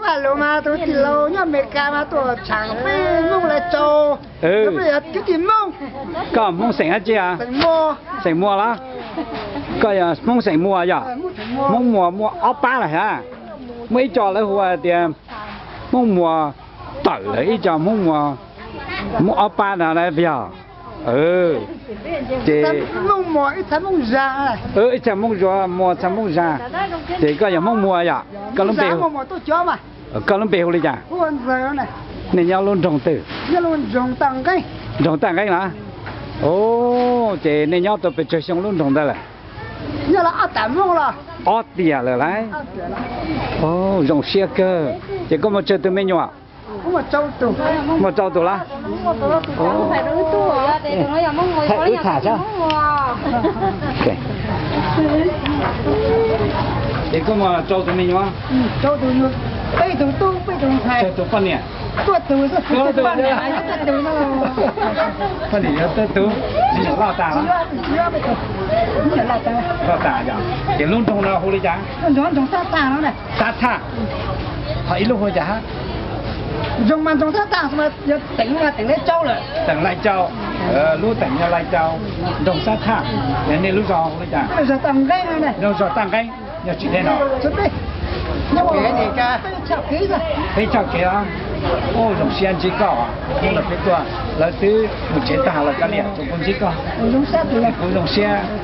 Vaj Lus mas tus tij laug nyob Amelikas mas tuaj tsham peb Hmoob lawv tsaug. Yog kwv tij Hmoob. Koj Hmoob xeem dab tsi a? Xeem Muas los? Koj yog Hmoob xeem Muas yog? Hmoob Muas muaj ob pab lawm hab? Muaj ib co lawv hu tias Hmoob Muas Tawm lawm, ib co Hmoob Muas, Hmoob ob pab no yog? Ces ib txha Hmoob Zag, Muas txha Hmoob Zag. Ces koj yog Hmoob Muas yog? Koj lub npe, koj lub npe hu li cas? Nej nyob lub nroog twg? Nroog Taj Nqeeb los? Ces nej nyob tau pes tsawg xyoo lub nroog ntawd lawm? Ob tiam lawm lauj. Zoo siab kawg. Ces koj muaj tsawg tus me nyuam? Muaj rau tus los? Wb tham sab. Ces koj muaj rau tus me nyuam? Tsawg tus poj niam? Poj niam yog tuaj tug, me nyuam loj tas los? Loj tas yog. Ces lub nroog no hu li cas? Xab Thaj. Ho ib lub hu li cas hab? Teem Lais Cau. Lub teem yog Lais Cau, nroog Xab Thaj. Nej lub zos hu li cas? Nroog zos Taj Nqeeb, nyob tsis deb no. Peb choj kev os. Ua zoo siab ntsib koj, hnub no peb tuaj, lawv twb mus tsev tag lawm, koj li tsuas kuv ntsib koj, kuv zoo siab.